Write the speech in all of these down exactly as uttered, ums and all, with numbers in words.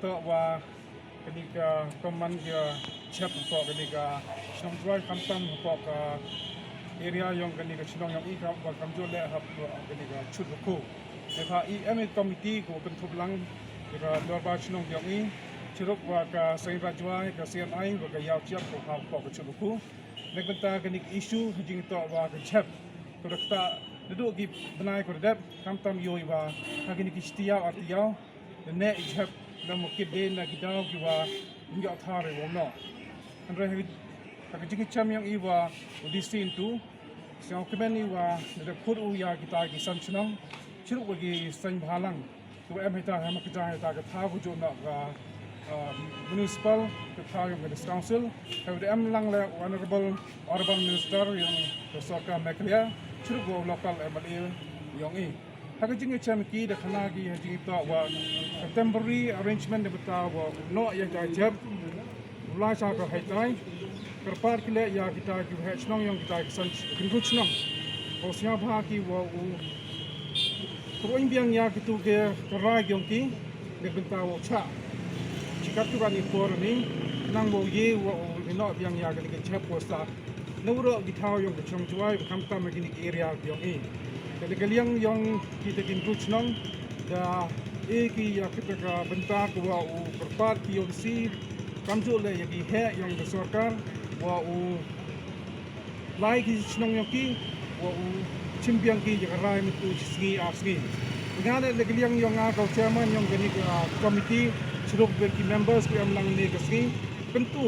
Toh wa kani ka common ka jhep hapoh kani ka shnong Jwai, khamtam hapoh ka area yong kani ka shnong yong i, ka wa kamjooh leh hapoh kani ka Chutwakhu. Te ha i em i committee ko kynthup lang ïa ka dorbar shnong yong i, chirup wa ka Seng Rajwai, ka C N I, wa ka Yaw Chiap ko hapoh ka Chutwakhu. Leh bynta kani ka issue ha jingtoh wa ka jhep ko da ktah naduh ki bnai ko da dep, khamtam ïoh i wa ha kini ki shitïaw artïaw da neh i jhep na mukit de na ki daw ki wa ym ïoh thar i wa u noh. Hynrei ha ka jingchem yong i wa u D C Ntu, sngewkmen i wa da dep khot u ïa kita ki san shnong, chirup wa ki seng bhalang ki wa em hita ha ma ka jaka hita ka thaw ka jooh noh ka, ah, municipal, ka thaw yong ka district council. Ka wa da em lang leh Honorable, Honorable Minister yong ka sorkar Meghalaya, chirup wa u local M L A yong i. Ha ka jingchem ki da khana ki ha jingtoh wa ka temporary arrangement da bynta wa u noh ïa ka jhep u la sha ka haitai. Kyrpad ki leh ïa kita ki waheh shnong yong kita ki san ki hynriew shnong. Ko sngewbha ki wa u kyrpad biang ïa kitu ki ka rai yong ki. Leh bynta wa u chah shi katto katne por ni nang wa u ïeh wa u ïehnoh biang ïa kani ka jhep wa sah na waroh ki thaw yong ka shnong Jwai, khamtam ha kini ki area yong i. Te na ka liang yong kita ki hynriew shnong da e ki ïa kita ka bynta ka wa u kyrpad ki yong si, kamjooh leh ïa ki heh yong ka sorkar wa u lai ki shnong yong ki wa u shim biang ki ïa ka rai mynta shi sngi ar sngi. Nga leh na ka liang yong nga ko chairman yong kani ka committee, chirup wa ki members ki em lang ne ka sngi, kyntu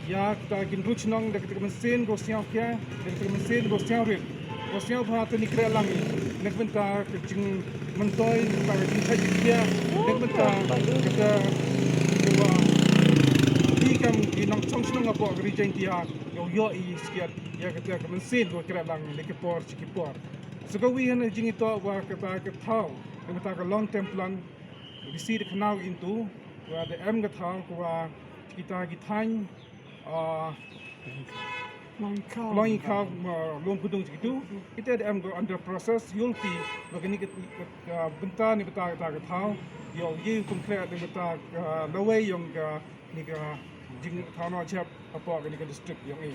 ïa kita ki hynriew shnong da kita ka mynsiem ko sngewkhia, da kita ka mynsiem ko sngewrit, ko sngewbha to ngin kreh lang i. Leh bynta ka jingmyntoi, bynta ka jingthait jingthiah, leh bynta kita ki wa i kam ki nongshong shnong hapoh ka Ri Jaiñtia ïoh ïoh i skhiat ïa kita ka mynsiem ko kreh lang leh ki por shi ki por. Sa ka wi hana jingitoh wa kata ka thaw, leh bynta ka long term plan, bisi da khana u Ntu wa da em ka thaw ka wa kita ki thaiñ, ah, Long i khaw ma long kudung jitu. Kita da em ko under process, ïoh ti ba kani ka, ka, ka bynta ni bynta ka, ka thaw ïoh ïoh kum khleh da bynta ka lawei yong kani ka jingthaw noh jhep hapoh kani ka district yong i.